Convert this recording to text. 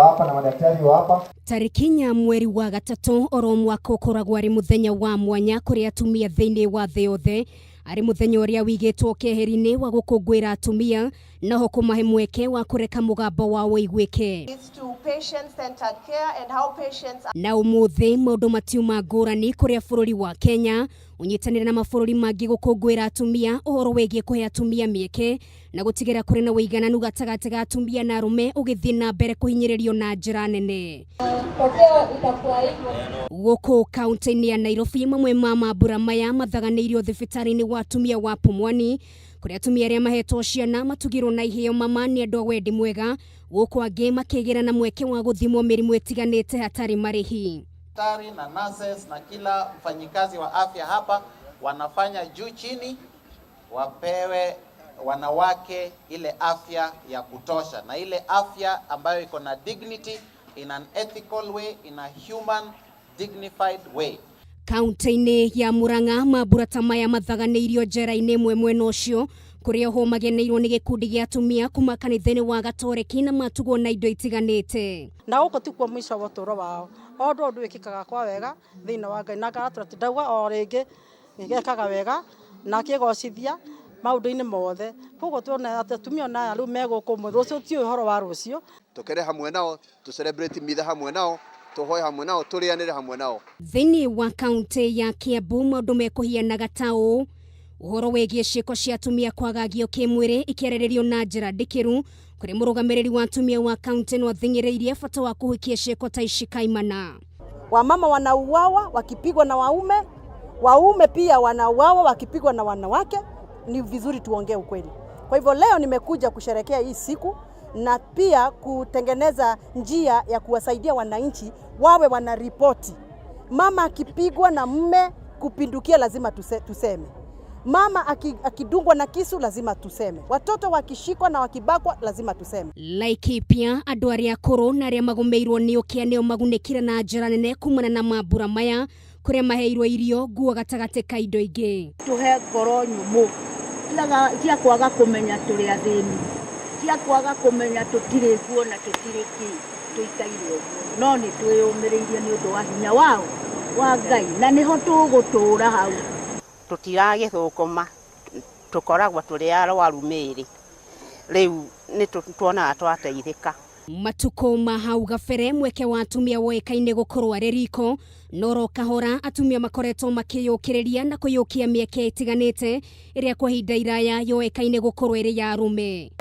Hapa na madaktari wa hapa. Tarĩki 4 mweri wa gatatũ oro mwaka ũkoragwo arĩ mũthenya wa mwanya kũrĩ atumia thĩinĩ wa thĩ yothe, arĩ mũthenya ũrĩa wigĩtwo keheri-inĩ wa gũkũngũĩra atumia noho kũmahe mweke wa kũreka mũgambo wao ũiguĩke. Na ũmũthĩ maũndũ matiuma ngũrani kũrĩa bũrũri wa Kenya ũnyitanĩre na mabũrũri mangĩ gũkũngũĩra atumia, ũhoro wĩgiĩ kũhe atumia mĩeke na gũtigĩrĩra kũrĩ na ũigananu gatagatĩ ga atumia na arũme ũgĩthiĩ na mbere kũhinyĩrĩrio na njĩra nene. Gũkũ kaunti-inĩ ya Nairobi, mamwe ma mambura maya mathaganĩirio thibitarĩ-inĩ wa atumia wa Pumwani, kũrĩa atumia arĩa mahetwo ciana matugirwo na iheo mama nĩ andũ a wendi mwega, gũkũ angĩ makĩgĩra na mweke wa gũthimwo mĩrimũ ĩtiganĩte hatarĩ marĩhi. Daktari na nurses na kila mfanyikazi wa afya hapa wanafanya juu chini wapewe wanawake ile afya ya kutosha na ile afya ambayo iko na dignity in an ethical way, in a human dignified way. Kaunti-inĩ ya Murang'a, mambura ta maya mathaganĩirio njera-inĩ ĩmwe mwena ũcio, kũrĩa oho mageneirwo nĩ gĩkundi gĩa atumia kuma kanitha-inĩ wa Gatoreki na matugwo na indo itiganĩte. Na gũkũ tikuo mũico wa ũtũũro wao. O ũndũ ũndũ wĩkĩkaga kwa wega thĩinĩ wa Ngai, na ngaratũra ndauga o rĩngĩ gĩgekaga wega na akĩgocithia maũndũ-inĩ mothe. Koguo tuona atĩ atumia ona aya rĩu me gũkũ ũmũthĩ, rũciũ tutiũĩ ũhoro wa rũciũ. Tũkere hamwe nao, tũ celebrate mitha hamwe nao, tũhoe hamwe nao, tũrĩanĩre hamwe nao. Thĩinĩ wa kaunti ya Kiambu maũndũ mekũhianaga ta ũũ, ũhoro wĩgiĩ ciĩko cia atumia kwagagio kĩmwĩrĩ ikĩarĩrĩrio na njĩra ndikĩru, kũrĩ mũrũgamĩrĩri wa atumia wa kaunti no athing'ĩrĩirie bata wa kũhukia ciĩko ta ici kaimana. Wamama wanauawa wakipigwa na waume, waume pia wanauawa wakipigwa na wanawake. Ni vizuri tuongee ukweli. Kwa hivyo leo nimekuja kusherekea hii siku na pia kutengeneza njia ya kuwasaidia wananchi wawe wanaripoti. Mama akipigwa na mme kupindukia lazima tuseme. Mama akidungwa na kisu lazima tuseme. Watoto wakishikwa na wakibakwa lazima tuseme. Laikipia andũ arĩa akũrũ na arĩa magũmĩirwo nĩ ũkĩa nĩo magunĩkire na njĩra nene kumana na mambura maya, kũrĩa maheirwo irio, nguo gatagatĩ ka indo ingĩ. Tũhe ngoro nyũmũ cia kwaga kũmenya tũrĩ athĩni, cia kwaga kũmenya tũtirĩ nguo na tũtirĩ kĩ, tũikaire ũguo. No nĩ twĩyũmĩrĩirie nĩ ũndũ wa hinya wao wa Ngai, na nĩho tũgũtũũra hau. Tũtiragĩthũkũma, tũkoragwo tũrĩ arwaru mĩĩrĩ, rĩu nĩ tuonaga twateithĩka. Matukũ ma hau gabere mweke wa atumia woĩkaine gũkorwo arĩ riko, no oro kahora atumia makoretwo makĩyũkĩrĩria na kũiyũkia mĩeke ĩtiganĩte ĩrĩa kwa ihinda iraya yoĩkaine gũkorwo ĩrĩ ya arũme.